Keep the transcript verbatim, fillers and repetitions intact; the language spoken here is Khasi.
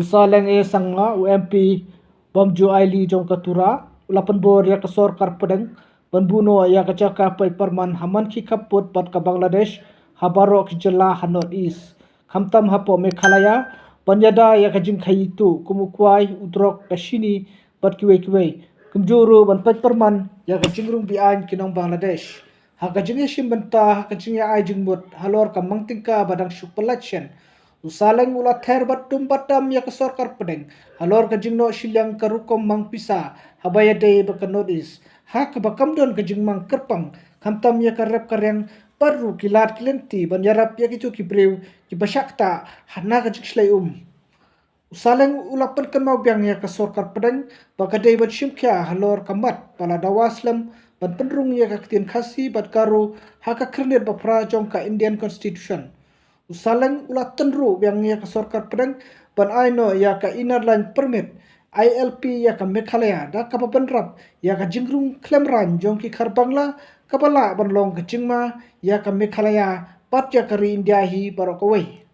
Saleng A Sangma, u M P bym ju aili jong ka Tura, u la pynbor ïa ka sorkar pdeng ban buh noh ïa ka jaka peit pyrman ha man ki khappud bad ka Bangladesh ha baroh ki jylla ha North East, khamtam hapoh Meghalaya, ban ïada ïa ka jingkhaii tuh kum u kwai, u drok, ka shini bad kiwei kiwei. Kumjuh ruh ban peit pyrman ïa ka jingrung beaiñ ki nong Bangladesh. Ha ka jingïashim bynta ha ka jingïa-ai jingmut halor ka mang tyngka ba dang shu pyllait shen, u Saleng u la ther bad dum bad dam ïa ka sorkar pdeng halor ka jingnoh shiliang ka rukom mang pisa haba ïadei bad ka North East, ha kaba kam don ka jingmang kyrpang khamtam ïa ka rep ka riang bad ruh ki lad ki lynti ban ïarap ïa kito ki briew kiba shah ktah ha na ka jingshlei um. U Saleng u la pynkynmaw biang ïa ka sorkar pdeng ba ka dei ban shim khia halor ka mat ba la dawa slem ban pynrung ïa ka ktien Khasi bad Garo ha ka khyrnit ba phra jong ka Indian Constitution. U Saleng u la tynruh biang ïa ka sorkar pdeng ban ai noh ïa ka Inner Line Permit, I L P, ïa ka Meghalaya, da kaba bynrap ïa ka jingrung khlem raiñ jong ki Khar Bangla, kaba lah ban long ka jingma ïa ka Meghalaya bad ïa ka ri India hi baroh kawei.